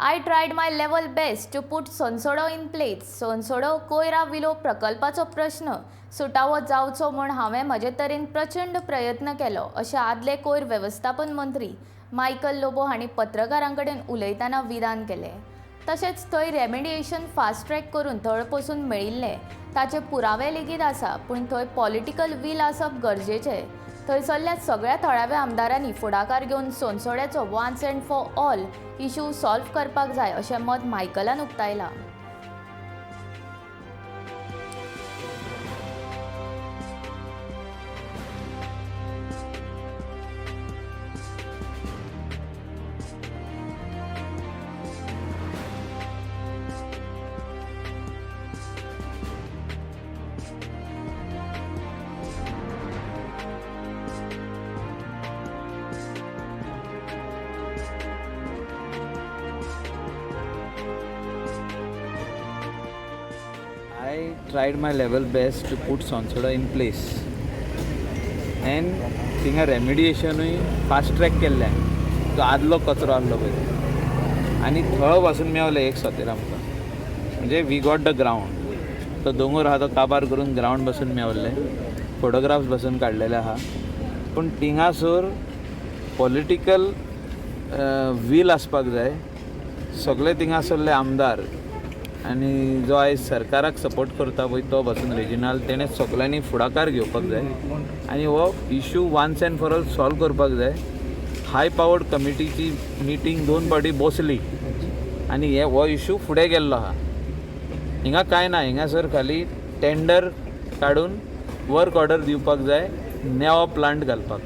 I tried my level best to put Sonsodo in place. Sonsodo कोयरा विलो प्रकल्पाचो प्रश्न सुटावो जावचो म्हूण हांवें म्हजे तरेन प्रचंड प्रयत्न केलो, अशें आदले कोयर वेवस्थापन मंत्री मायकल लोबो हांणी पत्रकारां कडेन उलयतना विधान केलें. तशेंच थंय रेमेडिएशन फास्ट ट्रॅक करून थळ पसून मेळिल्ले ताचे पुरावे लेगीत आसा, पूण थंय पॉलिटिकल वील आसप गरजेचें. थंयसरल्या सगळ्या थळाव्या आमदारांनी फुडाकार घेवन सोनसोड्याचो once and for all issue solve करपाक जाय, अशें मत मायकलान उक्तायलां. I tried my level best to put Sonsoda in place and थिंगा रेमिडिएशनूय फास्ट ट्रॅक केल्लें. तो आदलो कचरो आहलो पळय आनी थळ पासून मेवलें एक सोतेर आमकां, म्हणजे we got the ground. तो दोंगर आहा तो काबार करून ग्रावंड बसून मेवल्लें, फोटोग्राफ्स बसून काडलेले आहा. पूण थिंगासर पॉलिटिकल वील आसपाक जाय. सगळे थिंगासरले आमदार आनी जो आयज सरकाराक सपोर्ट करता पळय तो बसून रेजिनाल, तेणें सगळ्यांनी फुडाकार घेवपाक जाय आनी हो issue once and for all solve करपाक जाय. हाय पावर्ड कमिटीची मिटींग दोन फावटी बसली आनी हे हो इशू फुडें गेल्लो आहा. हिंगा कांय ना, हिंगासर खाली टेंडर काडून वर्क ऑर्डर दिवपाक जाय नेवा प्लांट घालपाक.